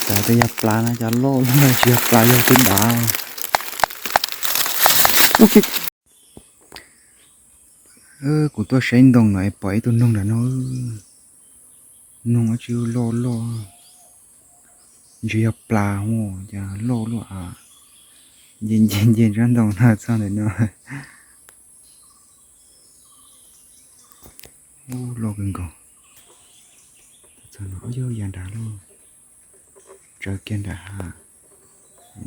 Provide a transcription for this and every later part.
Cas twb yog plas no, cov loj loj tsis yog plas, yog twb dav. Kuv tuaj saib ntoo no es pom ib tug noog nram no. Noog dab tsi loj loj, ntshe yog plas, cas loj luaj a. Nce nce nce ntsab ntoo no txog ntawm no. Ub, loj kawg nkaus. Txog no yog yam nrad lauj. Tsaws kiag nram hav.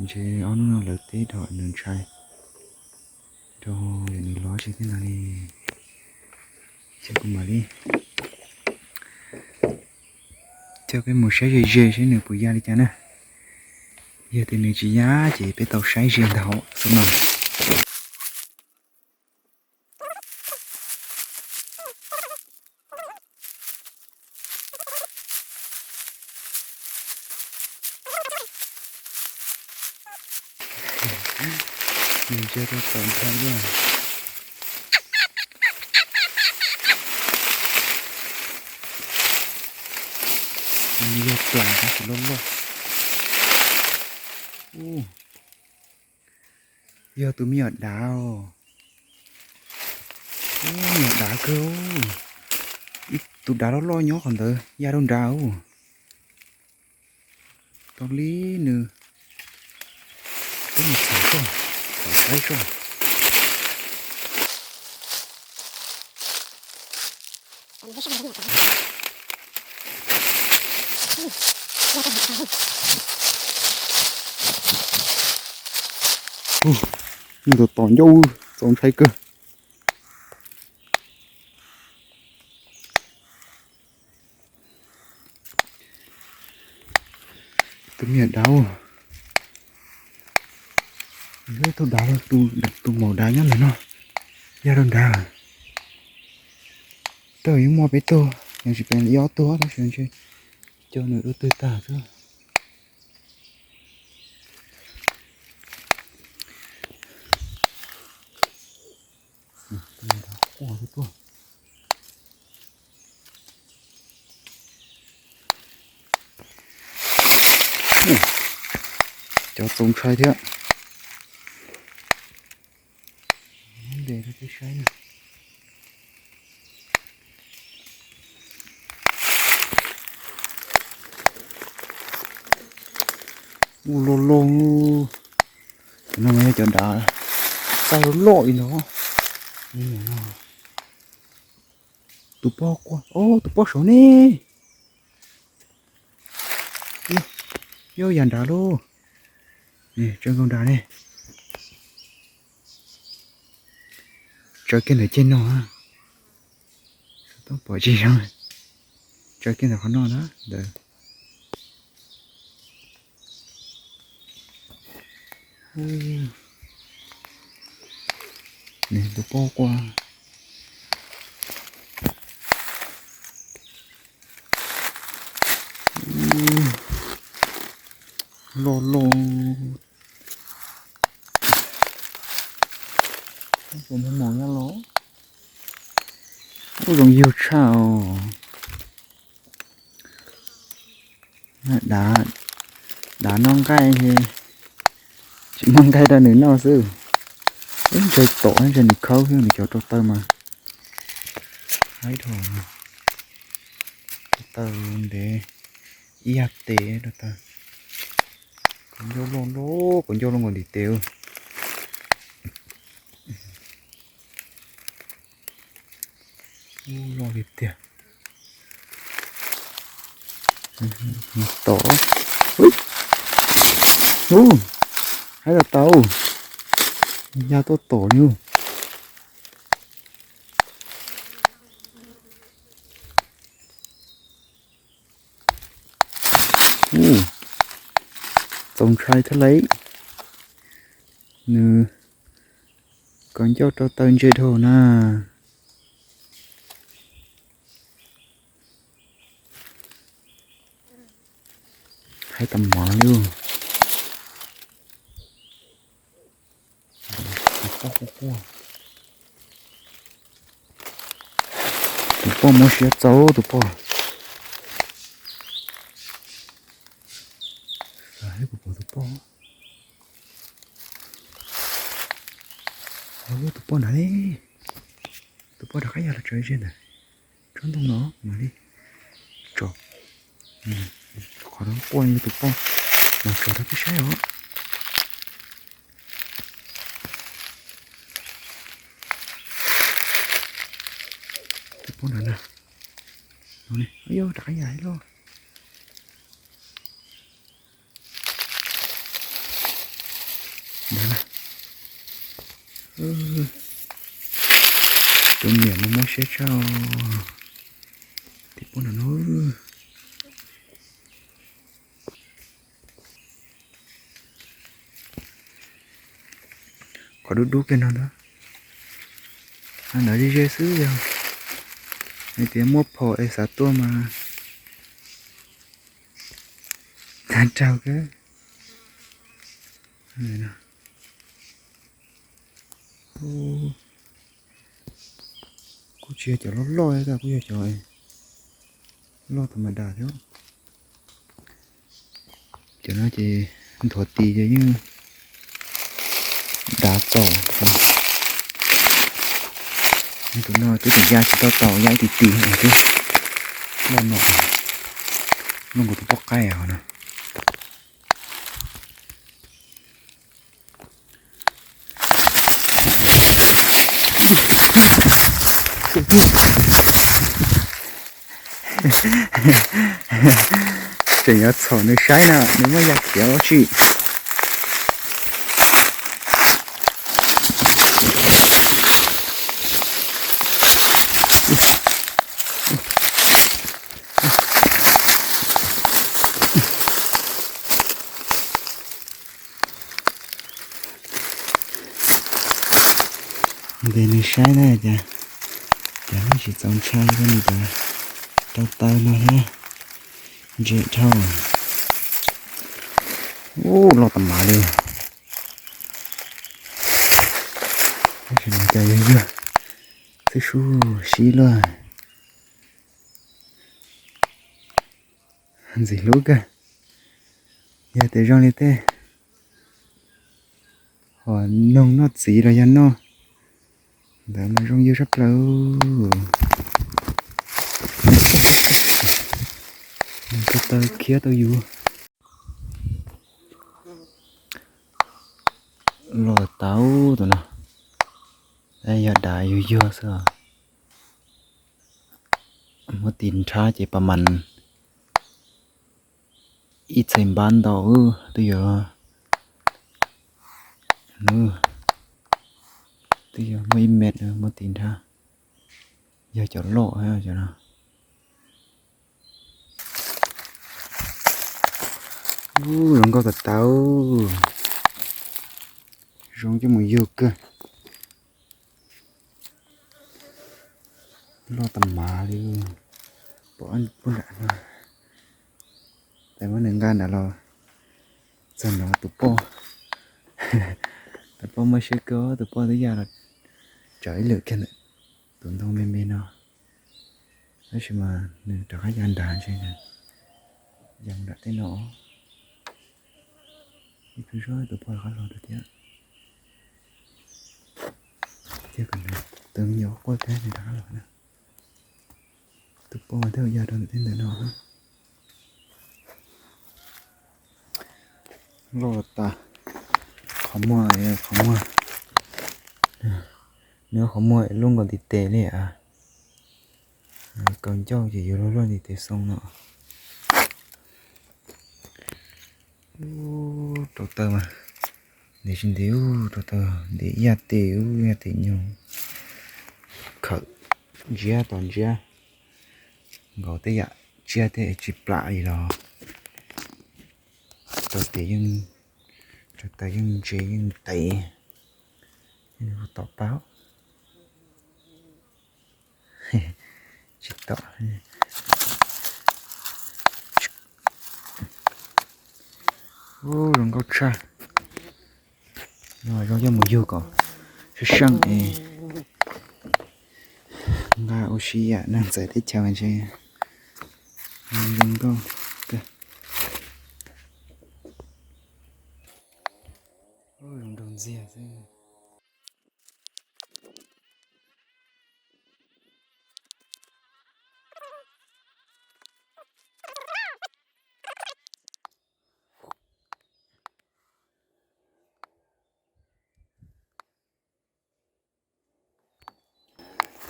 Ntshe ob hnub no lawv teb dhau nws ntshai rau nws lov tsis thiab no li. Ces kuv mam li coj peb mus saib ze ze seb nws puas ya li cas na. Yog tias nws tsis ya ces peb tau saib ze ntag xwb no. Nws ntsia rau tom ntshai lawm. Nws yog plas tab sis loj loj. Yog tus me nyuam dav os. Ub, me nyuam dav kawg. Ib tus dav loj loj nyob qhov ntawd ya rau nrad ub. Tau li nws, peb mus txhom tso, txhom saib tso. Nws tom tom ncauj txaus ntshai kawg. Tus me nyuam dav, tus dav, tus maum dav nyob ntawm no, ya rau nrad. Twb yeej muaj peb tug, yog tsis peb li ob tug tab sis ntshe coj nws dua twg tag xwb. Cov txaus ntshai thiab. Ntes rau peb saib na. Ub, loj loj. Cov no mas yog cov dav txaij loj loj li ntawd. Tus pob kuaj, tus pob saud ne. Yog yam nrad lauj. Tsaws nkaus nrad ne. Tsaws kiag ntawm ceg no. Xov tooj pom tsis zoo. Tsaws kiag ntawm qhov no na ntawd. Nws tus pob kuaj. Loj loj. Tus no mos nyob los. Ub, zoo yug tshaj os. Dav, dav noj nqaij, tsis muaj nqaij rau nws noj xwb. Ib ntshai tom ntshai nws khawb xwb, nws cov rau taw mas haib dhau. Rau taw ntev ib yam tes rau taw. Quav ncauj loj loj, quav ncauj loj nkaus ntim tes. Ub, loj li tiag. Tom. Ub, haib tau tau. Ya tuaj tom li. Ub, txaus ntshai thiab lauj. Nws quav ncauj rau taw ntse dhau na. Haib tas mov li. Tus pob kuaj kuaj. poj muab siab txaus tus poj. Xav kuv pom tus poj. Tus poj nrad li. Tus poj rov qab ya los tso ze ntawm tsob ntoo no mas li. Tso. Qhov no quaj li tus poj. Los tso rau peb saib os. Tus poj nrad na. Yog rov qab ya li lauj. Tus niam no muab siab tshaj. Tus poj nrad no. Qhov dub dub kiag no ntag. Nov ze ze xwb yog hais tias muab phom es xav tuaj mas tag raug kawg. Kuj tsis yog cov loj loj, kuj yog cov loj tas mas das thiab. Cov no ces nthuav tis ces yeej dav txaus. Tus no twb tseem ya tsis tau taus, ya ib tis tis. Loj no, loj nkaus tus poj qaib os no. Tseem yuav txhom nws saib na, nws muaj yam khiav ua tsi. Ntes nws saib na, cas, cas nws tsis txaus ntshai rau nws cov rau taw no thiab. Ntse dhau. Ub, loj tas mas li. Tab sis nws cas yuag yuag xwb, sub sib luaj. Ntxim hlub kawg. Yog tias zoo li tej hom noog noj txiv los yog noj ntawd mas zoo yus sab plaws. Nws tau taw khiab tau yus. Los tau tus no, yog dav yuag yuag xwb os. Muab tis nrhab ces pas mas ib txhais npab ntau twb yog, twb yog muaj ib mev muab tis nrhab. Yog cov loj cov no. Ub, zoo nkauj tas tas. Zoo coj mus yug kawg. Loj tas mas li. Pom pub nram no. Tes muab nws nqa nram los txog no tus poj. Tus poj muaj siab kawg, tus poj twb ya los tsawv ib lwm kiag ntawm tus ntoo me me no. Tab sis mas nws rov qab ya nrad ntshe, ya nram tej no. Ib pliag zoj tus poj rov qab los rau thiab. Cia kom nws tus me nyuam quaj tag nws rov qab los na. Tus poj twb ya rau ntawm tej ntawm no. Loj tas. Qhov muag, qhov muag. Nws qhov muag lub nkaus ntiv tes li as. Kaus ncauj ces yuav luag luag ntiv tes xoo no. Rau taw mas ntev tsis ntev, rau taw ntev ib yam tes, ib yam tes nyuag. Khawm ntsiab tom ntsiab, nkaus tej yam tsiaj tej tsis plam li los rau tes yeej, rau taw yeej ntse yeej ntev, yeej hu tom pab. Tsis tom. Ub, zoo nkauj tshaj. Zoo coj mus yug kom seej seej es Ua si yam neeg txawv teb chaws ntshe zoo nkauj kawg. Zoo nraug ntxiag xwb.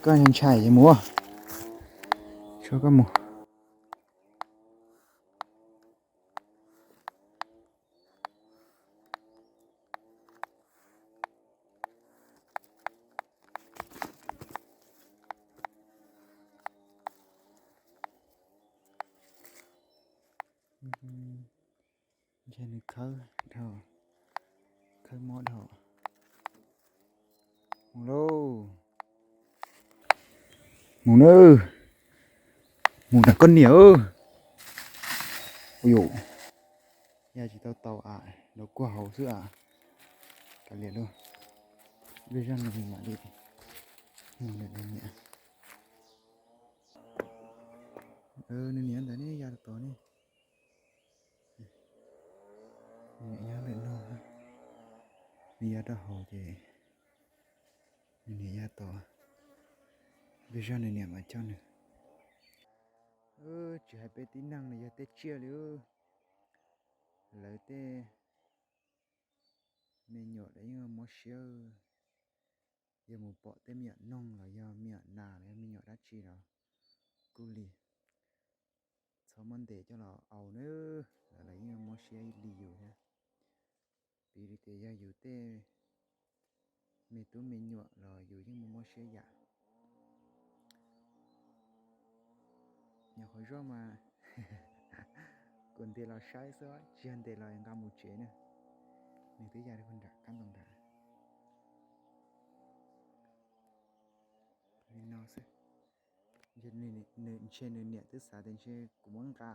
Koj ntshai ces mus, tso koj mus. Ntshe nws khawb dhau, khawb mob dhau. Mus lauj, mus nawb, mus nram koj niam. Ua yus, ya tsis tau tau a, los kuaj hauv xwb a. Kav liam lauj, lub zog no mam li mus nram nws niam. Nws niam ntawd ne, ya tau ne. Nws niam nyob ntawm no, nws ya rau hauv ces nws niam ya tod. Lub zog nws niam mam coj nws. Tsis hais peb tib neeg los yog tej tsiaj li, lawv tej me nyuam lawv yeej mob siab. Yog mus pom tej me nyuam noog los yog me nyuam nas los yog me nyuam dab tsi los kuj li, txhob muab ntes coj los au nawb, lawv yeej mob siab li yus thiab. Piv li tias yog yus tej me tub me nyuam los yus yeej mob mob siab yam. Nyuam qhuav zoj mas kuv ntes los saib xwb, tsis yog ntes los nqa mus tsev na. Nws twb ya rau nram kab ntoo nrad li no xwb. Ntshe nws niam twb xav tias ntshe kuv muab nqa.